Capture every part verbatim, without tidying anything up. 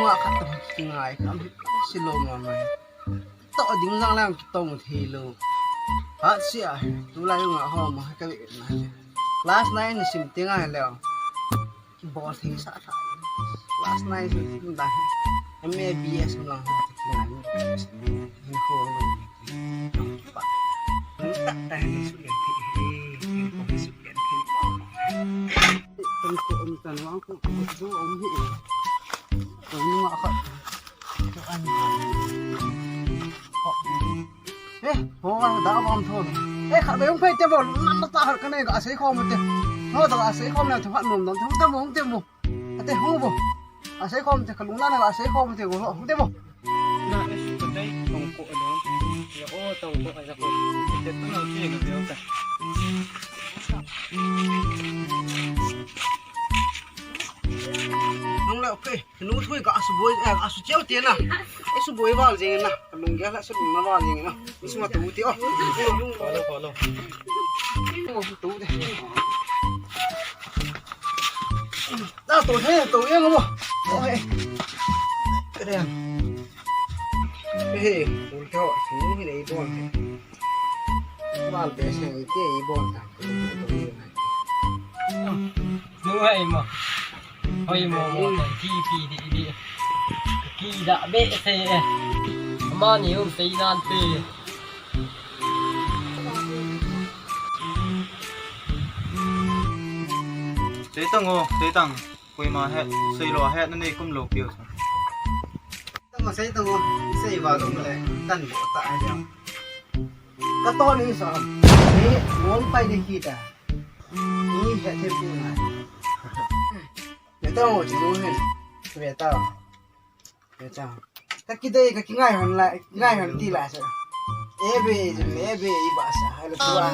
Wa khat ta kingai kam silo ma mai. To ding jang lang kitong thei lo. Hat sia, tulai nga ho ma ka ve na. Class nine sim te ngai leo. Kibol thei sa tha. Class nine sim da. M A B S lang ho te ngai. Hin ho lo. Hin ta ta hin su le. Hin ko su le. Hin ko um tan wa ko ko jo um hi. Ko ni ma kha. Eh, ho da bom thon. Eh, kha be um phai te bol. Nan ta har ka nei ga sei khom te. Ho da ga sei khom na te phat nom don te mo te mo. Ate ho bo. A sei khom te ka lung na na ga sei khom te go ho te mo. Na es ko dai tong ko lo. Ya o tong ko a ko. Te tong o te ga be o ta. Nung la okay. Nu thui ka asu boi, eh, asu cheu te na. Asu boi val jeng na. Lung ya la su na val jeng na. Isu ma tu ti o. Follow, follow. Tu te. Ta to he, to ye ngo. O he. Kre. He, ul to, nu hi nei bon. Val pe se te i bon ta. Nu hai mo. Hoi mo mo, ki pi di di. Ki da be se e. Ama ni um sei nan te. Sei tang o, sei tang. Koima he, sei lo he, na nei kum lo piu. Tang o, sei tang o, sei va lo le, tan bo ta ai dia. Ka to ni sa. Ni ngom pai ni kita. Ni he te pu na. Ve tao, chi nu hin. Ve tao. Ve tao. Ka kidei, ka kingai hon la, kingai hon ti la sa. Ebe, ebe, i ba sa. Hello, tu a.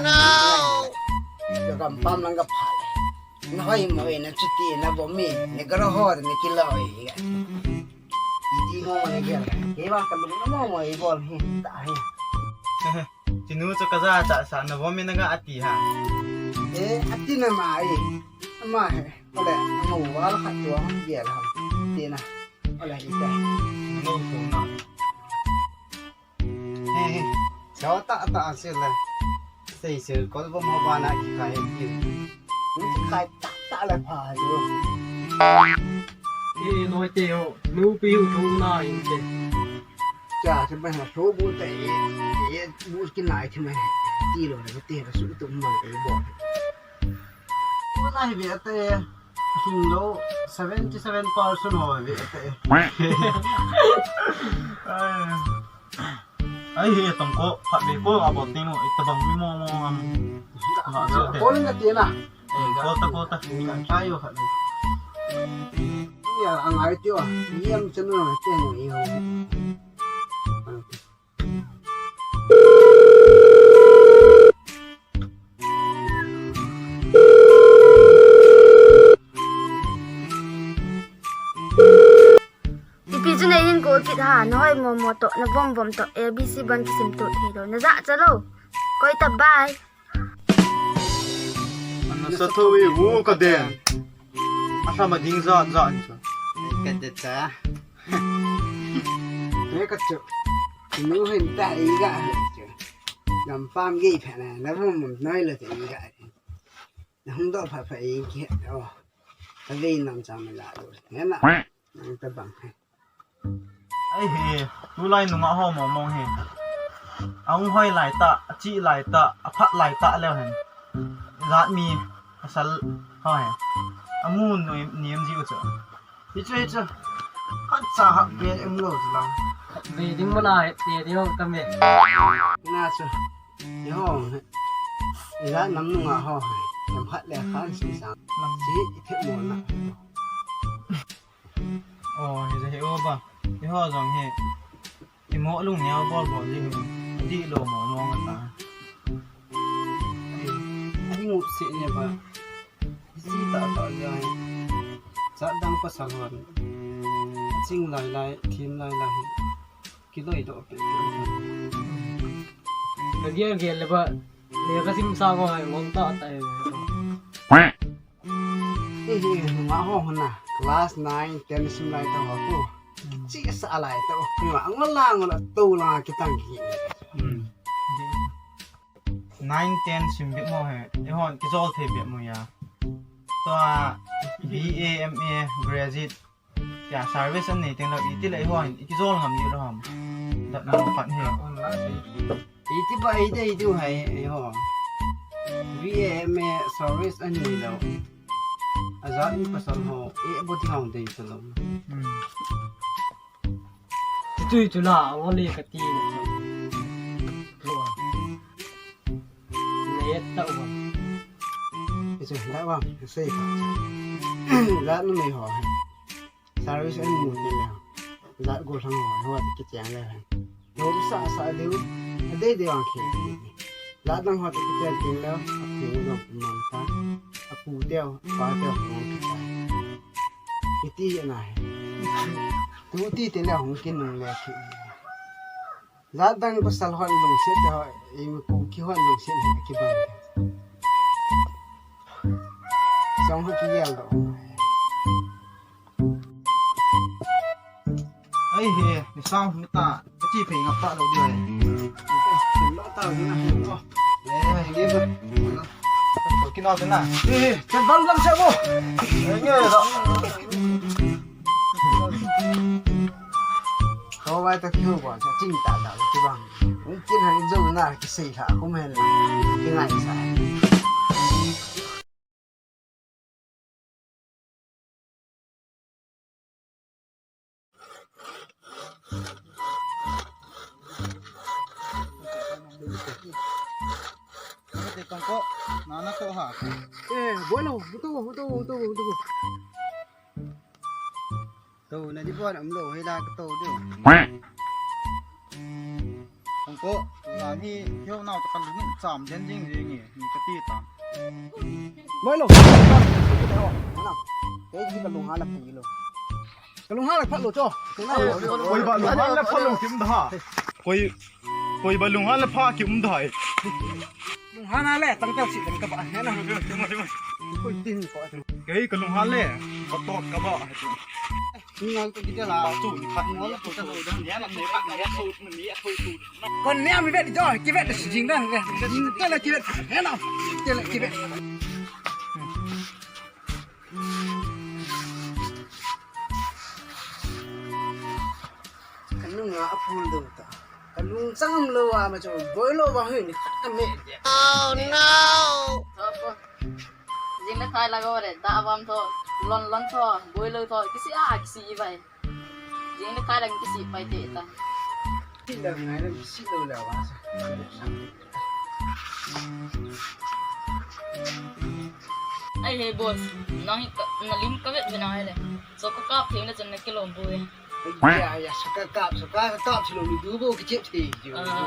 Ka gam pam lang ka pha le. Na hoi mo e, na chuti, na bo mi, ne garo ho, ne kilo e. Iti mo mo ne gel. Ke ba ka lung na mo mo e bol hi. Ta hi. Chinu chu ka ja cha sa na bo mi na ga ati ha. E, ati na ma e. Ma he. Ole, mo wa la khat tua, ye la. Ti na. Ole, ite. Mo so na. He, he. Sa ta ta se la. Sei se kol bo mo ba na ki ka he ki. Ni ki kai ta ta la pha jo. E, noi te ho. Nu pi u thu na in te. Cha, se ba na so bu te. Ye bu ki nai te me. Ti lo le te su tu ma te bo. Ko na hi ve ate, hing lo, seventy seven percent ho ve ate. Ai, ai, he tong ko, phat ve ko, abo tin mo, itabang mi mo mo am. Ko ni na ti na. Eh, ko ta, ko ta. Ka cha yo khat. Ya, ang ai ti wa, yam chen no, chen no, yo. Ipi chu nei hin ko kit ha, na hoi mo mo to, na vom vom to, A B C ban kisim to thei lo, na ja cha lo. Koi ta bye. Ana sa tho e, vo ka den. A hram a ding jat jat in chu. Ka de ta. Te ka chu. Nu hin ta i ga chu. Gam pam ge pha na, na vom vom noi lo te i ga. Na hung do pha pha i ke. O. Ta ve nam cha ma la lo. He na. Nang ta bang he. Ai he, tulai nungah ho mong mong he. A hung hoi lai ta, a chih lai ta, a phat lai ta leu hen. Jat mi, a sal ho he. A mu nuim, niam ji u chu. Hi chu, hi chu. Khat cha hap ve em lo chu la. Ve ding mana he, ve ding ho ta me. Na chu. Ni ho he. Jat nam nungah ho he. Em khat le khan si sa. Nam si i the mo na. O, hi ja hi o ba. Hi ho jong hi. Hi mo lung neo bol bol ji hi. Di lo mo mo nga ta. Hi, a hi ngut si ne ba. Hi si ta ta ja hi. Sa dang pasal hon. Sing lai lai, thim lai lai hi. Kiloi do pe. Ka gel gel le ba. Le ka sim sa ko hai ngom ta ta e. Hi hi, nga ho hona. Class nine, ten sim lai ta ho ko. Chi sa lai to. Nga ngol la ngol to la kitang ki. Hmm. Nine, ten sim bep mo he. Eihon kijol thei bep mo ya. Tua B A, M A, graduate. Ya, service an nei teng lou, iti le eihon, i kijol ngam diu lou ham. Dat na pat he. Iti ba, iti, iti hai, eiho. B A, M A service an nei lou. Ajat mi pasal ho, e bo ti hong dei ta lou. Hmm. Ti tu tu la, o le ka ti. Lo. Ne ta wa. Ti tu la wa, sei ka. Jat nu mei ho. Service an mu ni le. Jat go thang ho, ho ti ki tiang le. Nom sa sa diu, a dei dei ang khi. Jat dang ho ti ki tiang ting le, a pu dong man ta. A pu teo, a pa teo, hong ki ta. Iti na he. Tu ti te le hong ki nung le khi. Jat dang pasal hon lungset te ho, i mi pu ki hon lungset he ki bang. Song ho ki yel do. Ai he, ni sang ni ta, ka chi phei ngap ta lou dia. Lo ta ni na. Eh, ni ba. Ko kina ta na. Eh, chen ban lam se mo. Eh, nge da. Ko wai ta ki ho ba, cha ching ta da ki bang. Ung kin ha in zo na ki sei ha, ko men. Ki ngai sa. Te tong ko, na na ko ha. Eh, bolo, buto, buto, buto, buto. To, na di bon, um lo, hila ka to do. Tong ko, na ni, yo na ta kan ni, cham den ding ding ni, ni ka ti ta. Bolo. Mana? Te di ka lung ha la pi lo. Ka lung ha la pha lo cho. Koi ba lung ha la pha lo kim da ha. Koi, koi ba lung ha la pha kim da hai. Lung ha na le, tang teo si tang ka ba. He na. Koi tin ko. Kei ka lung ha le, ba to ka ba. Ni ngal to kita la. Ba to ni pha. Ngal to kita la. Kon ne mi vet jo, ki vet si jing da. Te la ki vet. He na. Te la ki vet. Ka nunga a phul ding ta. Ka lung chang lou a ma chu boi lou ba hin khat ka me dia. Oh no! Jing le khai la go re, da bam tho, lon lon tho, boi lou tho, kisi a, kisi i vai. Jing le khai la kisi pai te ta. Ti la ngai la kisi lou la wa sa. Ai he boss, nang hi ka, na lim ka vet ve nang he le. So ka kap thei na chan na kilom bu e. Ya, ya, sa ka kap, sa ka kap thei lou mi du bo ki chep thei. Ah.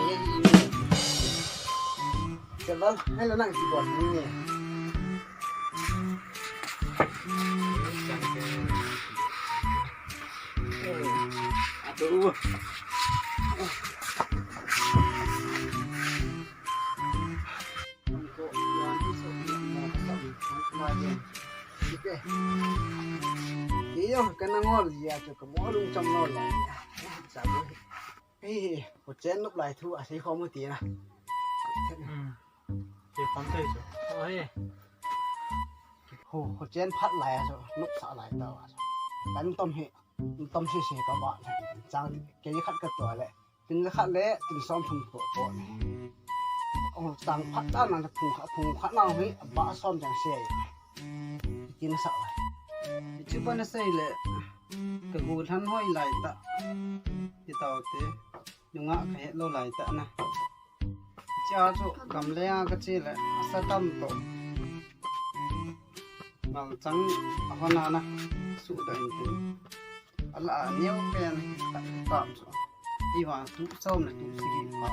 Ke bal, hai la nang ki boss ni. A to u. Iyo, ka na ngol ya chu ka mo lung cham ngol la. Sa bo. Hei, ko chen nup lai thu a sei khom u ti na. Hmm. Ke khom thei chu. Oi. Ho, ho chen phat lai a chu, nup sa lai ta a chu. Kan tom hi. Tom si si ka ba chang, kei khat ka to le, tin khat le tin som thum to to ni. Ong tang phat ta na phung khat, phung khat na hi ba som chang se. Tin sa. Chu ba na sei le, ka gu than hoi lai ta. Ti tau te, nunga ka het lou lai ta na. Cha chu gamle a ka che le, asa tam to. Mal chang a hon a na, su da in tin. Ala a neo pen, ta, ta chu. I va tu som le tu si pa.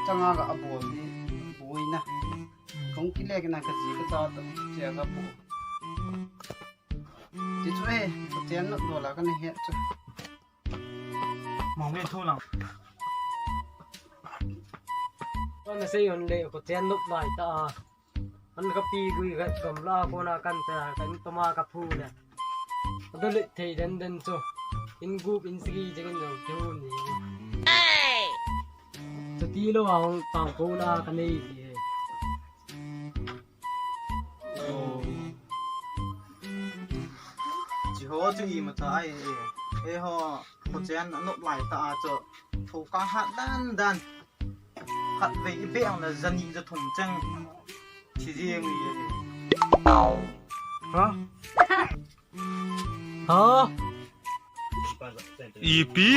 Changa ka abol ni, boi na. Kong ki le na ka ji ka cha to, che ka pu. Ti chu e, ko chen no do la ka ne he chu. Mong ve thu lang. Kon na sei on le ko chen nup lai ta. An ka pi gui ka gamla ko na kan ta kan toma ka phu le. Ado le thei den den chu. In gup in sagi jeng in jong kihu ni. Chuti lou a hung pang ko na ka nei ji he. Chi ho chu ima cha ai e. E ho, ko chen anop lai ta a chu. Tho ka hat dan dan. Khat vei i beng le jani ja thum cheng. Chi ji mi. Ha? Ha? Ipi?